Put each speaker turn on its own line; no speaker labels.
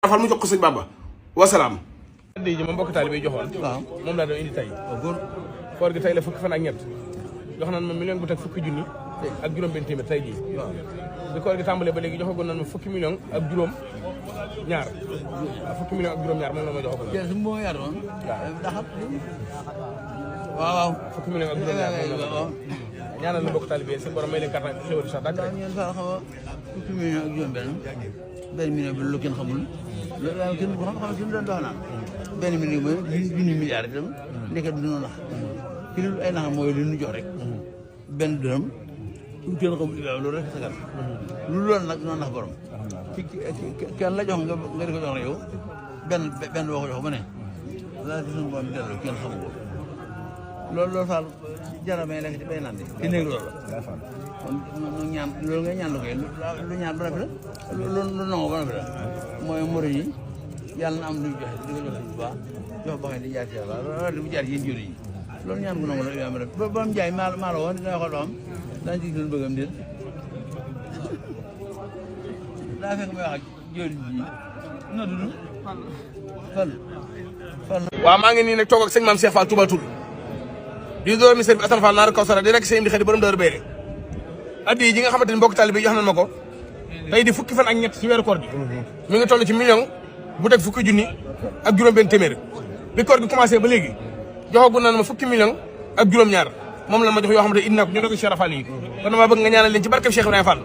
fal mu jox ko sëñ Bamba wasalaam.
addi ji ma mbokk taalibe yi joxoon. waaw moom laa doon indi tey. góor koor gi tey la fukki fan ak ñett jox naan ma million bu teg fukki junni ak juróom benn téeméer tey jii. waaw bi koor gi tàmbalee ba léegi joxagoon naan ma fukki million ak juróom ñaar fukki million ak juróom ñaar moom la ma joxagoon.
jërëjëf moo yaatu woon. waaw waaw.
fukki million ak juróom ñaar moom la ma joxagoon. ñaanal na mbokk taalibe yi seen borom may leen kàttan ak xéwal sax dàkk rek.
ñeen sax xam nga fukki million ak juróom benn million bi lu kenn xamul loolu daal kenn ku xam suñu doon dox naan benn million mooy junni milliard itam ndeket du noonu nax ci lu ay naxam mooy li ñu jox rek benn dërëm kenn xamul loolu rek sagal lu loolu nag noonu nax borom ci kenn la jox nga di ko jox rek yow benn boo ko jox ba ne laa ci suñu borom delloo kenn xamu ko loolu saal jaramay lekk ci bay naan di ci néeg loolu kon ñaan loolu ngay ñaan lu koy lu ñaan ba noppi la lu nangoo ba noppi la mooy moro yi yàlla na am luñ joxe di ko jox bu baax jox ba xam ne di jaar ci yàlla loolu bu jaar ci yéen juri yi loolu ñaan gu nangu la yaa ma def ba mu jaay maa la woon dina xool ba xam daañu ci gën bëggam déet daa fekk may wax ak jori ji na dund Fall
waaw maa ngi nii nag toog ak sëñ Maam Cheikh Fall Touba Toul di door ministère bi Assane Fall naaru Kawsara di rek sëñ di xëy borom dër béere addi yi nga xamante ni mbokk taalibe bi jox nañ ma ko tey di fukki fan ak ñett ci weeru koor gi mi ngi toll ci million bu teg fukki junni ak juróom benn téeméer bi koor gi commencé ba léegi joxagu nañ ma fukki million ak juróom ñaar moom la ma jox yoo xamante indi naa ko ñu ne ko Cheikh Fall yi kon dama bëgg nga ñaanal leen ci barkeb Cheikh Ibrahima Fall